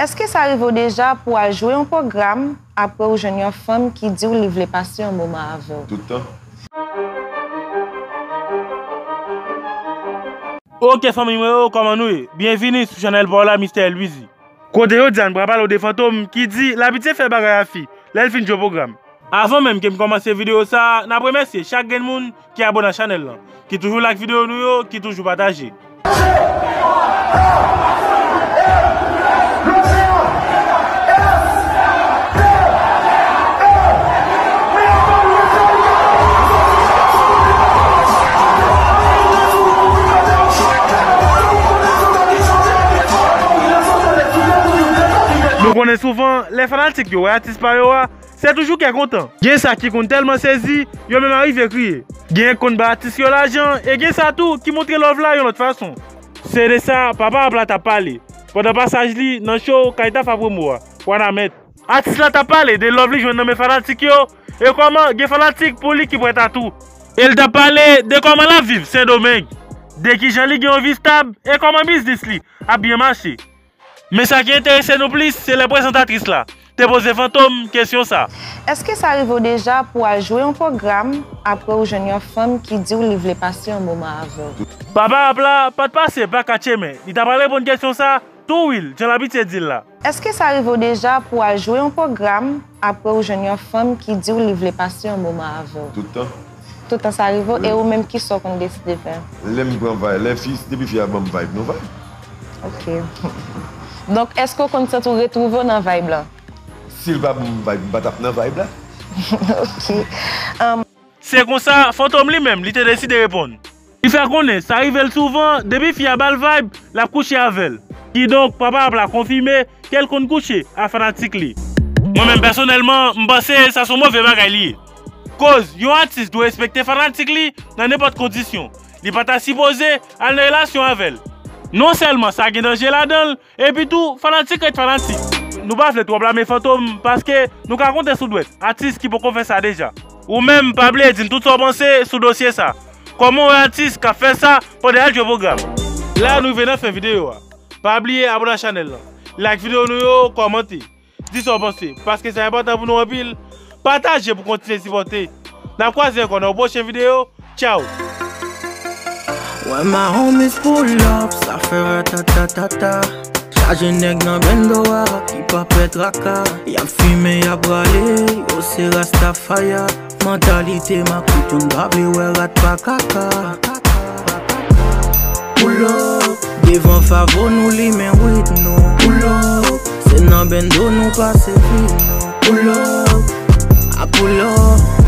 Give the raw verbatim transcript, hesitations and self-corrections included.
Èske sa rive w deja pou w al jwe yon pwogram, apre w jwenn yon fanm ki di w li vle pase yon moman avè w? Tout tan. Ok, fanmi mwen yo, kòman nou ye? Byenvini sou chanèl pa w la, Mistè Louizy. Kote jodi a n pral pale w de Fantom ki di l abitye fè bagay a fi lè l fin jwe pwogram. Avan menm ke m kòmanse videyo sa a, n ap remèsye chak grenn moun ki abòne a chanèl lan, ki toujou like videyo nou yo, ki toujou pataje. Nou konnen souvan, lè fanatik yo wè atis pa yo a, se toujou kè kontan. Gen sa ki konn tèlman sezi, yo menm arive kriye. Gen k konn bay atis yo lajan, e gen sa tou ki montre love la yon lòt fason. Se de sa papa Apla t ap pale pandan pasaj li nan show Kayta Fapromo a, Wanament. Atis la t ap pale de love li jwenn nan men fanatik yo, e kòman gen fanatik pou li ki prè a tou. E l t ap pale de kòman l ap viv Sendomeng, de kijan li gen yon vi stab, e kòman biznis li ap byen mache. Men sa ki enterese nou plis, se lè prezantatris la te poze Fantom kesyon sa. Èske sa rive w deja pou w al jwe yon pwogram, apre w jwenn yon fanm ki di w li vle pase yon moman avè w? Papa Apla pa t pase pa kat chemen, li ta pral reponn kesyon sa tou, wi, jan l abitye di l la. Èske sa rive w deja pou w al jwe yon pwogram, apre w jwenn yon fanm ki di w li vle pase yon moman avè w? Tout tan. Tout tan sa rive w, e ou menm, kisa w konn deside fè? Lè m pran vibe, lè fi, depi fi a ban m vibe, nou vibe. Ok. Donk, èske w konn santi w retwouve w nan vibe lan? Si l pa ban m vibe, m pa t ap nan vibe la. Ok. Um, Se konsa, Fantom li menm, li te deside reponn. Li fè konnen sa rive l souvan, depi fi a ba l vibe, l ap kouche avè l. Kidonk, papa Apla konfime ke l konn kouche a fanatik li. Mwen menm pèsonèlman, m panse sa se yon move bagay li ye. Koz, yon atis dwe respekte fanatik li nan nenpòt kondisyon. Li pa ta sipoze al nan relasyon avè l. Non sèlman sa gen danje ladan l, epi tou, fanatik ret fanatik. Nou pa vle twò blame Fantom, paske nou ka konte sou dwèt atis ki poko fè sa deja. Ou menm, pa bliye di n tout sa w panse sou dosye sa. Kòman w wè atis k ap fè sa pandan y al jwe pwogram? La nou rive nan fen videyo a. Pa bliye abòne a chanèl lan, like videyo nou yo, kòmante, di sa w panse, paske sa enpòtan pou nou anpil. Pataje pou kontinye sipòte. N ap kwaze ankò nan yon pwochen videyo. Tchaw! Wè my homies pull up, sa fè ratatatata. Chaje nèg nan bendo a, ki pa pè traka. Y ap fimen, y ap rale, yo se Rastafaya. Mantalite makout, youn pa vle wè rat pa kaka. Pull up, devan Favo nou limen wid nou. Pull up, se nan bendo nou pase vi nou. Pull up, a pull up.